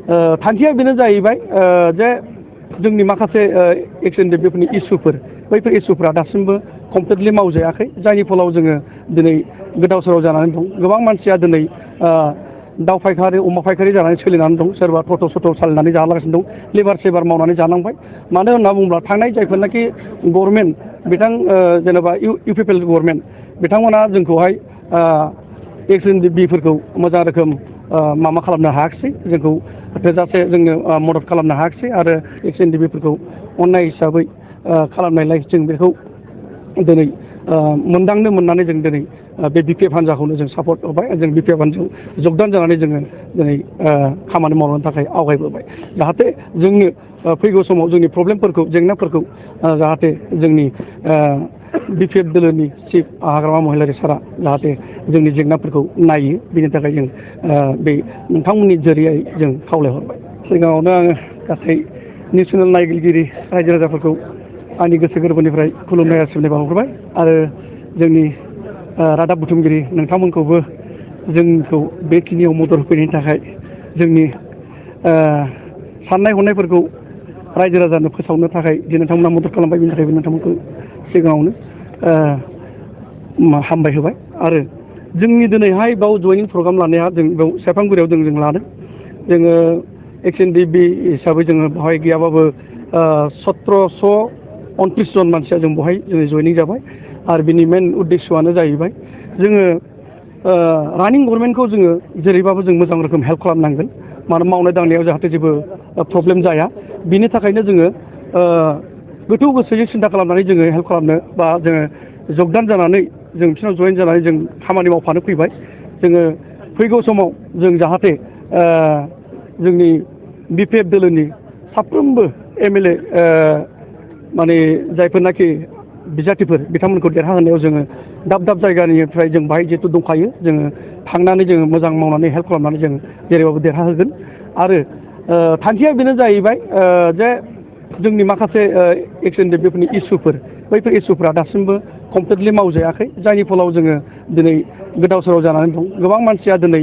थांखिया बेनो जाहैबाय जे जोंनि माखासे एक्सएनडि बेफोरनि इस्युफोर बैफोर इस्युफोरा दासिमबो कमप्लिटलि मावजायाखै जायनि फलाव जोङो दिनै गोदाव सोराव जानानै दं। गोबां मानसिया दिनै दाउ फायखारि अमा फायखारि जानानै सोलिनानै दं। सोरबा टट' सट' सालायनानै जालागासिनो दं। लेबार सेबार मावनानै जानांबाय। मानो होनना बुङोब्ला थांनाय जायफोरनाखि गभर्नमेन्ट बिथां जेनेबा इउपिपिएल गभर्नमेन्ट बिथांमोना जोंखौहाय एक्सएनडि बिफोरखौ मोजां रोखोम माबा खालामनो हायाखिसै, जोंखौ थोजासे जोंनो मदद खालामनो हायाखिसै आरो एक्सएनडि बिफोरखौ अननाय हिसाबै खालामनायलाय जों बेखौ दिनै मोनदांनो मोननानै जों दिनै बे बिपिएफ हान्जाखौनो जों सापर्ट होबाय। जों बिपिएफ हान्जायाव जगदान जानानै जोङो दिनै खामानि मावनो थाखाय आवगायबोबाय। जाहाथे जोंनो फैगौ समाव जोंनि प्रब्लेमफोरखौ जेंनाफोरखौ जाहाथे जोंनि बिपिएफ दोलोनि चिफ हाग्रामा महिलारि सारा जाहाथे जोंनि जेंनाफोरखौ नायो, बिनि थाखाय जों बे नोंथांमोननि जरियै जों खावलायहरबाय। सिगाङावनो आङो गासै नेसनेल नायगिरिगिरि रायजो राजाफोरखौ आंनि गोसो गोरबोनिफ्राय खुलुमनाय सिबिनाय बावहरबाय आरो जोंनि रादाब बुथुमगिरि नोंथांमोनखौबो जोंखौ बेखिनियाव मदद होफैनायनि थाखाय जोंनि साननाय हनायफोरखौ रायजो राजानो फोसावनो थाखाय जे नोंथांमोना मदद खालामबाय, बिनि थाखायबो नोंथांमोनखौ सिगाङावनो हामबाय होबाय। आरो जोंनि दिनैहाय बाव जयनिं प्रग्राम लानाया जों बेयाव सेरफांगुरियाव जों लादों। जोङो एक्सएनडि बि हिसाबै जोङो बेवहाय गैयाबाबो 1729 जन मानसिया जों बेवहाय जोङो जयनिं जाबाय। आरो बिनि मेन उद्देस्यआनो जाहैबाय जोङो रानिं गभर्नमेन्टखौ जोङो जेरैबाबो जों मोजां रोखोम हेल्प खालामनांगोन। मानो मावनाय दांनायाव जाहाथे जेबो प्रब्लेम जाया, बिनि थाखायनो जोङो गोथौ गोसोजों सिन्था खालामनानै जोङो हेल्प खालामनो बा जोङो जगदान जानानै जों बिसोरनाव जयेन जानानै जों खामानि मावफानो फैबाय। जोङो फैगौ समाव जों जाहाथे जोंनि बिपिएफ दोलोनि साफ्रोमबो एमएलए माने जायफोरनाखि बिजाथिफोर बिथांमोनखौ देरहाहोनायाव जोङो दाब दाब जायगानिफ्राय जों बाहाय जिहेतु दंखायो, जोङो थांनानै जोङो मोजां मावनानै हेल्प खालामनानै जों जेरैबाबो देरहाहोगोन। आरो थांखिया बेनो जाहैबाय जे जोंनि माखासे एक्सएनडि बेफोरनि इस्युफोर बैफोर इस्युफोरा दासिमबो कमप्लिटलि मावजायाखै जायनि फलाव जोङो दिनै गोदाव सोराव जानानै दं। गोबां मानसिया दिनै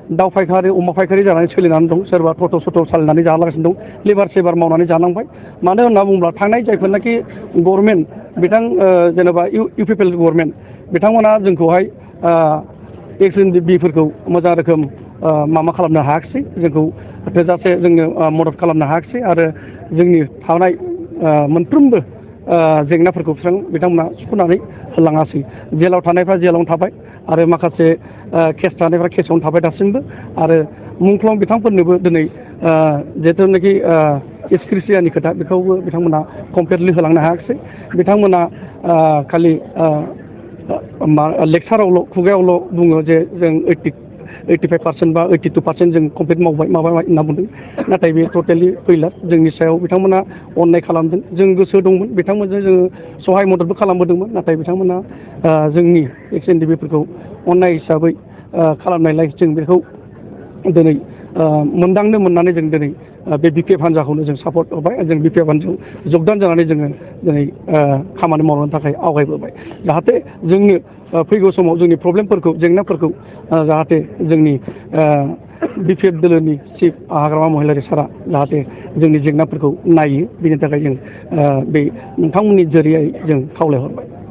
दाउ फायखारि अमा फायखारि जानानै सोलिनानै दं। सोरबा टट' सट' सालायनानै जालागासिनो दं। लेबार सेबार मावनानै जानांबाय। मानो होनना बुङोब्ला थांनाय जायफोरनाखि गभर्नमेन्ट बिथां जेनेबा इउपिपिएल गभर्नमेन्ट बिथांमोना जोंखौहाय एक्सएनडि बिफोरखौ मोजां रोखोम माबा खालामनो हायाखिसै, जोंखौ थोजासे जोंनो मदद खालामनो हायाखिसै आरो जोंनि थानाय मोनफ्रोमबो जेंनाफोरखौ बिथांमोना सुफुंनानै होलाङासै। जेलाव थानायफ्रा जेलावनो थाबाय आरो माखासे केस थानायफ्रा केसावनो थाबाय दासिमबो। आरो मुंख्लं बिथांफोरनोबो दिनै जिहेथुनाखि एसक्रिसियानि खोथा बेखौबो बिथांमोना कमप्लिटलि होलांनो हायाखिसै। बिथांमोना खालि लेक्सारावल' खुगायावल' बुङो जे जों 85% बा 82% जों कमप्लिट मावबाय माबा होनना बुंदों। नाथाय बे टटेलि फैला। जोंनि सायाव बिथांमोना अननाय खालामदों। जों गोसो दंमोन बिथांमोनजों जोङो सहाय मददबो खालामबोदोंमोन। नाथाय बिथांमोना जोंनि एक्सएनडि बिफोरखौ अननाय हिसाबै खालामनायलाय जों बेखौ दिनै मोनदांनो मोननानै जों दिनै बे बिपिएफ हान्जाखौनो जों सापर्ट होबाय। जों बिपिएफ हान्जायाव जगदान जानानै जोङो दिनै खामानि मावनो थाखाय आवगायबोबाय। जाहाथे जोंनो फैगौ समाव जोंनि प्रब्लेमफोरखौ जेंनाफोरखौ जाहाथे जोंनि बिपिएफ दोलोनि चिफ हाग्रामा महिलारि सारा जाहाथे जोंनि जेंनाफोरखौ नायो, बिनि थाखाय जों बे नोंथांमोननि जरियै जों खावलायहरबाय।